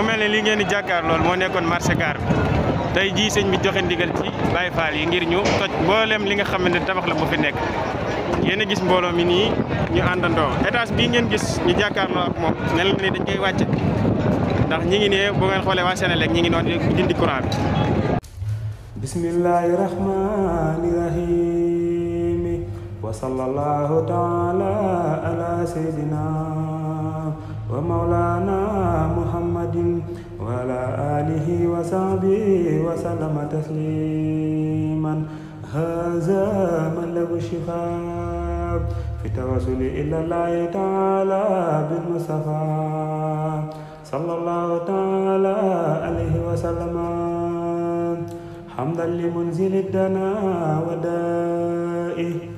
mu mel ne li ngeen di jàkkaar lool moo nekkoon marché gaar bi tey jii sëñ bi joxe ndigal ci Baye Fall yi ngir ñu toj mboolem li nga xamante ne tabax la bu fi nekk yéen a gis mbooloo mi nii ñu àndandoo étage bii ngeen gis ñu jàkkaarloo ak moom mel na ni dañ koy wàcce ndax ñi ngi ne bu ngeen xoolee waa Sénélec ñi ngi noonu di dindi courant bi. bismillahi rahmani rahim wa sallallahu taala ala sayyidina wa maulana muhammadin wa ala alihi wa sahbihi wa sallama tasliman haza malabu shifa fi tawassuli ila allahi taala bil mustafa sallallahu taala alayhi wa sallama hamdan limunzil dana wa da'i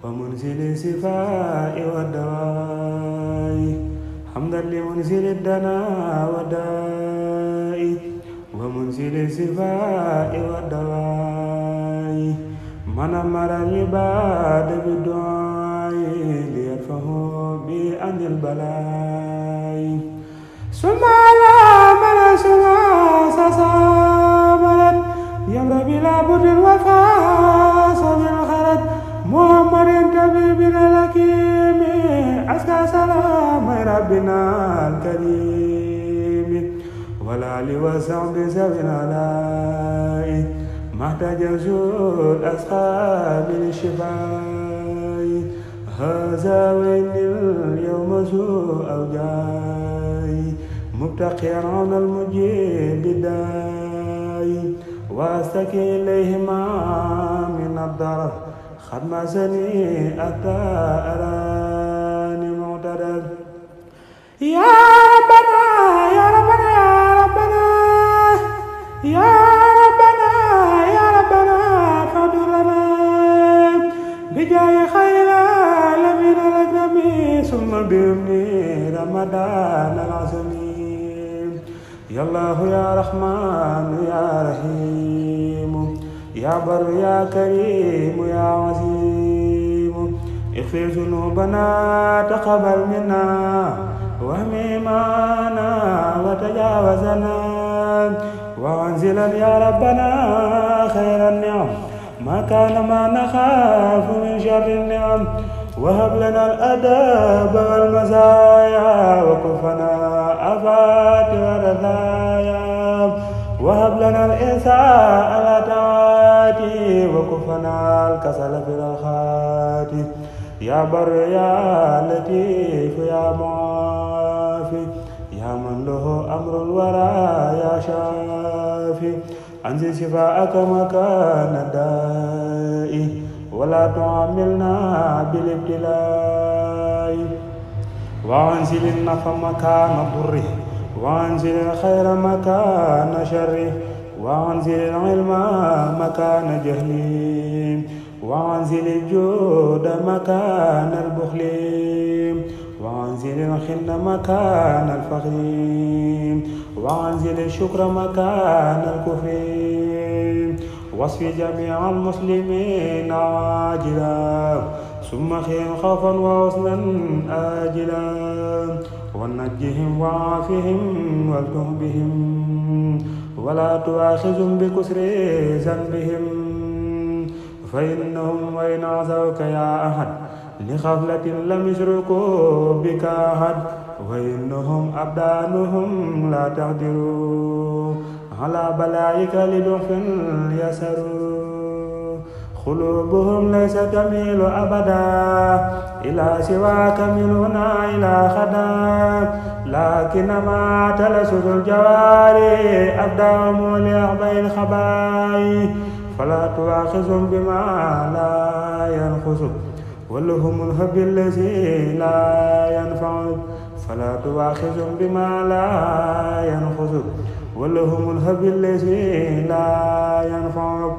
wa munzil sifai wa da'i hamdan limunzil dana wa da'i wa munzil sifai wa da'i man amara al-ibad bid-du'a'i liyadfahu bi anil bala'i summa la manasuma sasabarat yamra bila budin wafa sabil kharat muhammadin tabibina lakimi aska salam rabbina al-karim wala ali wa sahbi sabina lai mahtajazul ashabil shifai haza wainil yawma zu awjai mubtaqiran al-mujib bidai واستكي إليهما من الضرر خمسني أتى أراني معتدل يا ربنا يا ربنا يا ربنا يا ربنا يا ربنا فاغفر لنا بجاه خير العالمين الأكرمين ثم بإذن رمضان العظيم يا الله يا رحمن يا رحيم يا بر يا كريم يا عظيم اغفر ذنوبنا تقبل منا وهميمانا وتجاوزنا وانزلا يا ربنا خير النعم ما كان ما نخاف من شر النعم وهب لنا الأدب والمزايا وكفنا آفات ورثايا وهب لنا الإحساء على طاعتي وكفنا الكسل في الخات يا بر يا لطيف يا معافي يا من له أمر الورى يا شافي أنزل شفاءك مكان الداء ولا تعاملنا بالابتلاء وانزل النفع مكان ضره وانزل الخير مكان شره وانزل العلم مكان جهله وانزل الجود مكان البخل وانزل الخن مكان الفخر وانزل الشكر مكان الكفر واصف جميع المسلمين عاجلا ثم خير خوفا وحزنا آجلا ونجهم وعافهم والتهم بهم ولا تؤاخذهم بكسر ذنبهم فإنهم وإن عصوك يا أحد لغفلة لم يشركوا بك أحد وإنهم أبدانهم لا تقدروا على بلائك لدف يسروا قلوبهم ليس تميل أبدا إلى سواك مننا إلى خدا لكنما تلسد الجواري أبداهم لأعبى الخبائي فلا تؤاخذهم بما لا ينقص ولهم الهب الذي لا ينفع فلا تؤاخذهم بما لا ينقص ولهم الهب الذي لا ينفع